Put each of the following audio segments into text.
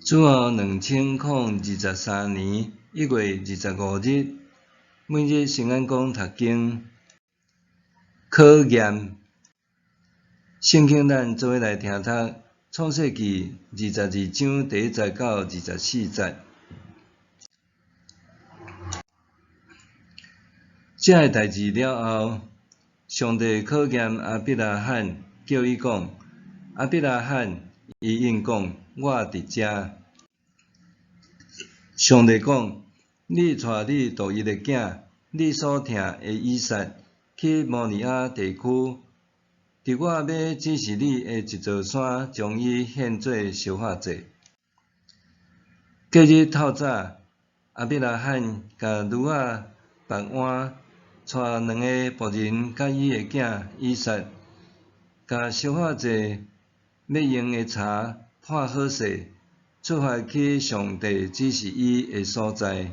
主後2023年1月25日，每日聖安講讀經考驗。聖經咱做伙來聽讀創世記22章第1節到24節。這个代誌了後，上帝考驗亞伯拉罕，叫伊講：亞伯拉罕，伊應講：我佇遮。上帝講：你帶你獨一的囝，你所疼的以撒，去摩利亞地區，佇我欲指示你的一座山，將伊獻做燒化祭。隔日透早，亞伯拉罕共驢仔縛鞍，帶兩个僕人佮伊的囝以撒，共燒化祭欲用的柴破好勢，出發去上帝指示伊的所在。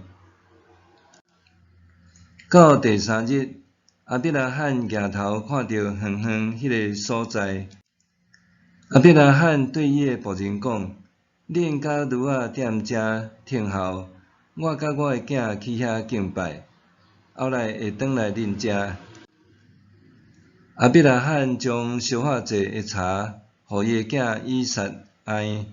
到第三日，亞伯拉罕舉頭看著遠遠彼个所在。亞伯拉罕對伊的僕人講：恁佮驢仔踮遮等候，我佮我的囝去遐敬拜，後來會轉來恁遮。亞伯拉罕將燒化祭的柴予伊的囝以撒愛，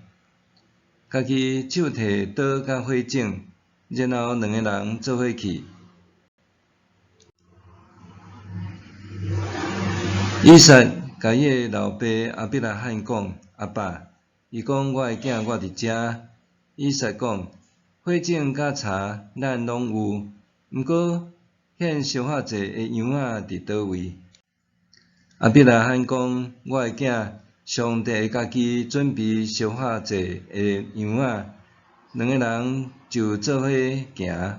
家己手提刀佮火種，然後兩个人做伙去。以撒共伊的老爸亞伯拉罕講：阿爸，伊講我的囝，我佇遮。以撒講：火種佮柴咱攏有，毋過獻燒化祭的羊仔佇佗位？亞伯拉罕講：我的囝，上帝會家己準備燒化祭的羊仔。兩个人就做伙行。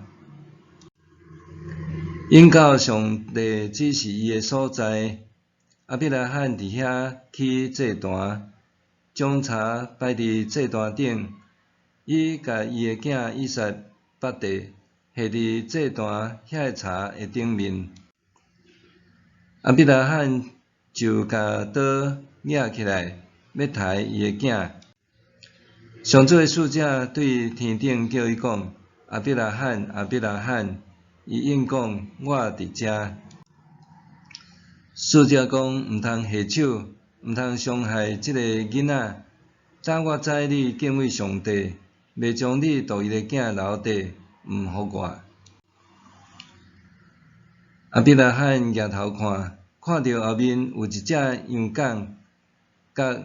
𪜶到上帝指示伊的所在。亞伯拉罕佇遐起祭壇，將柴擺佇祭壇頂，伊共伊的囝以撒縛地，下佇祭壇遐个柴的頂面。亞伯拉罕就共刀攑起來，欲刣伊的囝。上主的使者對天頂叫伊講：亞伯拉罕，亞伯拉罕！伊應講：我佇遮。使者講：毋通下手，毋通傷害這个囡仔。當我知你敬畏上帝，袂將你獨一的囝留底，毋予我。亞伯拉罕舉頭看，看著後面有一隻羊犅，佮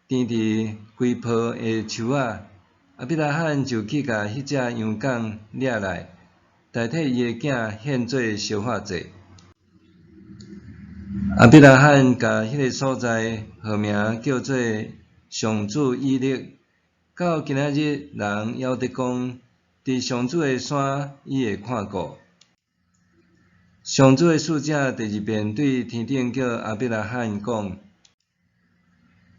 纏佇灰抱的樹仔。亞伯拉罕就去共彼隻羊犅掠來，代替伊的囝獻做燒化祭。亞伯拉罕共彼个所在號名叫做上主以勒，到今仔日人猶佇講，佇上主的山，伊會看顧。上主的使者第二遍對天頂叫亞伯拉罕講：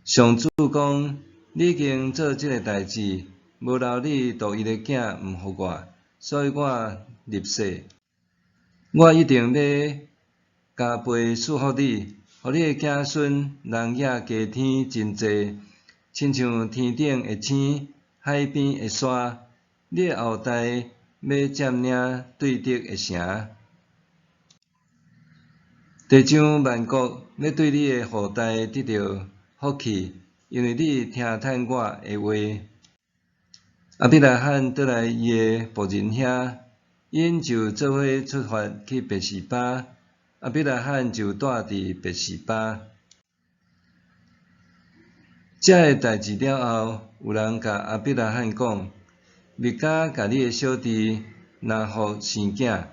上主講，你已經做這个代誌，無留你獨一的囝毋予我，所以我立誓，我一定欲加倍賜福你，予你的子孫人影加添真濟，親像天頂的星、海邊的沙。你的後代欲佔領對敵的城，地上萬國欲對你的後代得著福氣，因為你聽趁我的話。亞伯拉罕轉來伊的僕人遐，𪜶就做伙出發去別是巴。亞伯拉罕就蹛佇別是巴。這个代誌了後，有人共亞伯拉罕講：密迦共你的小弟拿鶴生囝，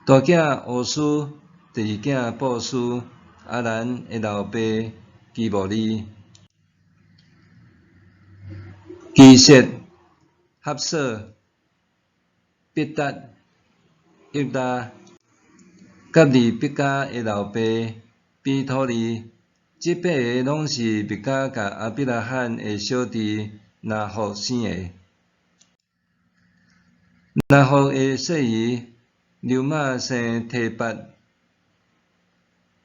大囝烏斯，第二囝布斯，哈蘭的老爸基慕利、基設、哈索、彼達、易拉，佮利百加的老爸彼土利，這八个攏是密迦共亞伯拉罕的小弟拿鶴生的。拿鶴的細姨流瑪生提拔、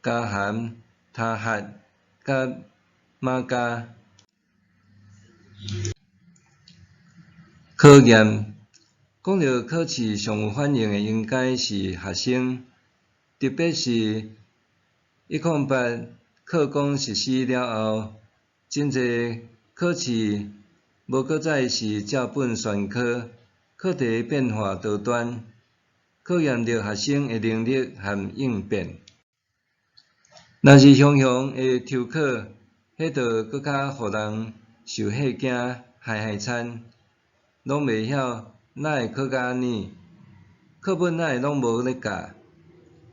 迦含、他綮佮瑪迦。考驗，講著考試上有反應的應該是學生，特別是108課綱實施了後，真濟考試無閣再是照本宣科，課題變化多端，考驗著學生的能力和應變。若是常常會抽考，彼就閣較予人受嚇驚、害害慘，攏袂曉哪會考甲按呢？課本哪會攏無咧教？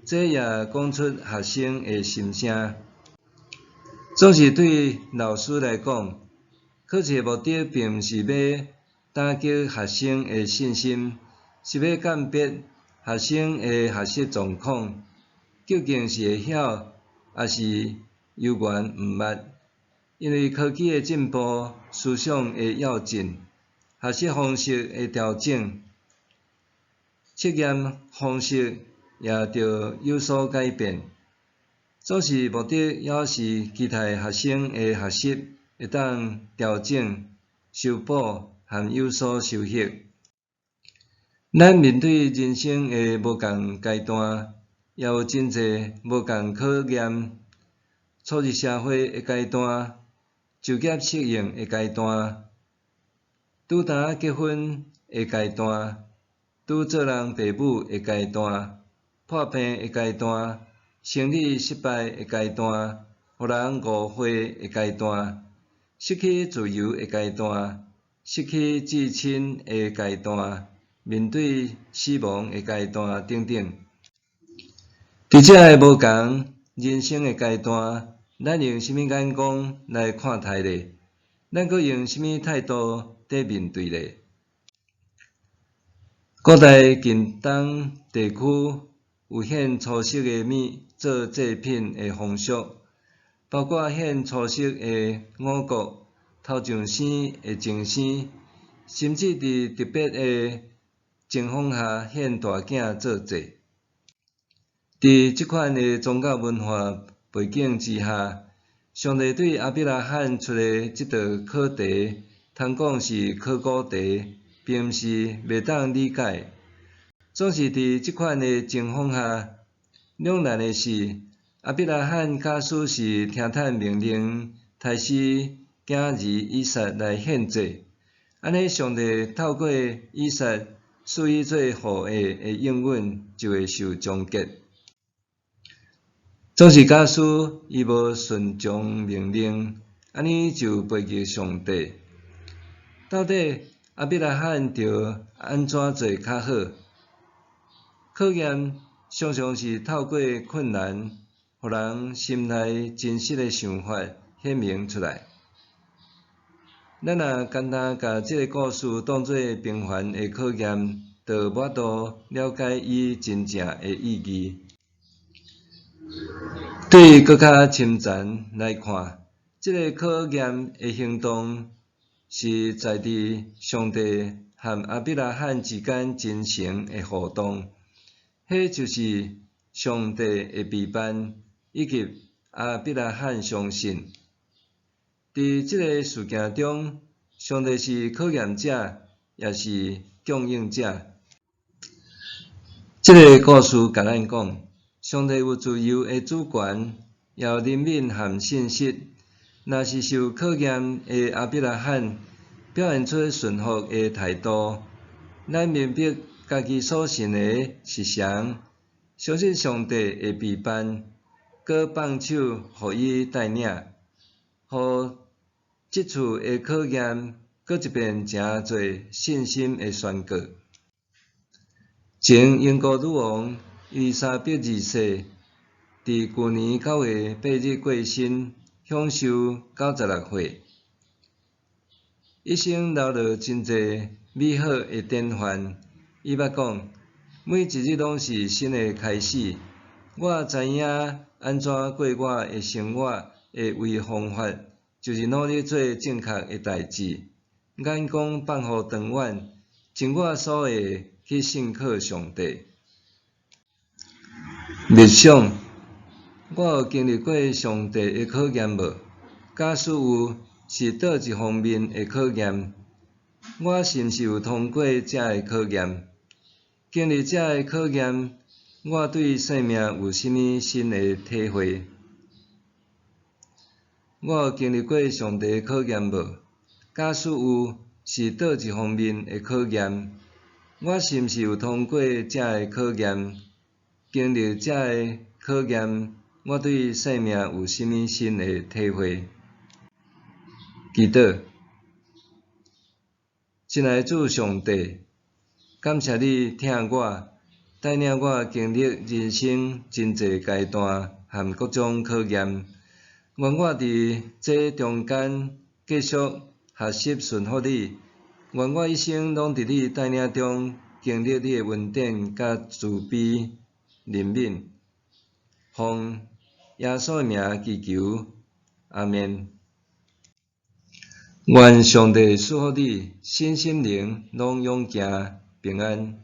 這也講出學生的心聲。總是對老師來講，考試的目的並毋是欲打擊學生的信心，是欲鑑別學生的學習狀況，究竟是會曉，抑是猶原毋捌。因為科技的進步，思想的躍進，學習方式的調整，測驗方式也著有所改變。總是目的猶是期待學生的學習會當調整、修補和有所收穫。咱面對人生的無仝階段，也有真濟無仝考驗。初入社會的階段，就業適應的階段，拄焦結婚的階段，拄做人爸母的階段，破病的階段，生理失敗的階段，予人誤會的階段，失去自由的階段，失去至親的階段，面對死亡的階段等等。佇這个無仝人生的階段，咱用啥物眼光來看待咧？咱閣用啥物態度佇面對咧？古代近東地區有獻粗色的物做祭品的風俗，包括獻粗色的五穀、頭上生的精生，甚至佇特別的情況下獻大囝做祭。佇這款的宗教文化背景之下，上帝對亞伯拉罕出的這道考題，通講是考古題，並毋是袂當理解。總是佇這款的情況下，兩難的是，亞伯拉罕假使是聽趁命令，刣死囝兒以撒來獻祭，按呢上帝透過以撒賜伊做後裔的應允就會受終結。總是假使伊無順從命令，按呢就背逆上帝。到底亞伯拉罕著按怎做較好？考驗常常是透過困難，予人心內真實的想法顯明出來。咱若簡單共這个故事當做平凡的考驗，就無法度了解伊真正的意義。對閣較深層來看，這个考驗的行動是在佇上帝和亞伯拉罕之間真誠的互動，彼就是上帝的陪伴，以及亞伯拉罕相信。佇這个事件中，上帝是考驗者，也是供應者。這个故事共咱講，上帝有自由的主權，也有憐憫和信實。若是受考驗的亞伯拉罕表現出順服的態度，咱明白家己所信的是誰，相信上帝會陪伴，閣放手予伊帶領，予這次的考驗閣一遍成做信心的宣告。前英國女王伊麗莎白二世佇舊年9月8日過身，享壽96歲。一生留落真濟美好的典範。伊捌講：每一日攏是新的開始。我知影按怎過我的生活的唯一方法，就是努力做正確的代誌，眼光放予長遠，盡我所會去信靠上帝。默想，我有經歷過上帝的考驗無？假使有，是佗一方面的考驗？我是毋是有通過這个考驗？經歷這个考驗，我對生命有啥物新的體會？我有經歷過上帝的考驗無？假使有，是佗一方面的考驗？我是毋是有通過這个考驗？經歷這个考驗，我對生命有啥物新的體會？祈禱。親愛的主上帝，感謝你疼我，帶領我經歷人生真濟階段和各種考驗。願我佇這中間繼續學習順服你。願我一生攏佇你帶領中經歷你的恩典佮慈悲憐憫。奉耶穌的名祈求，阿們。願上帝賜福你，身心靈攏勇健平安。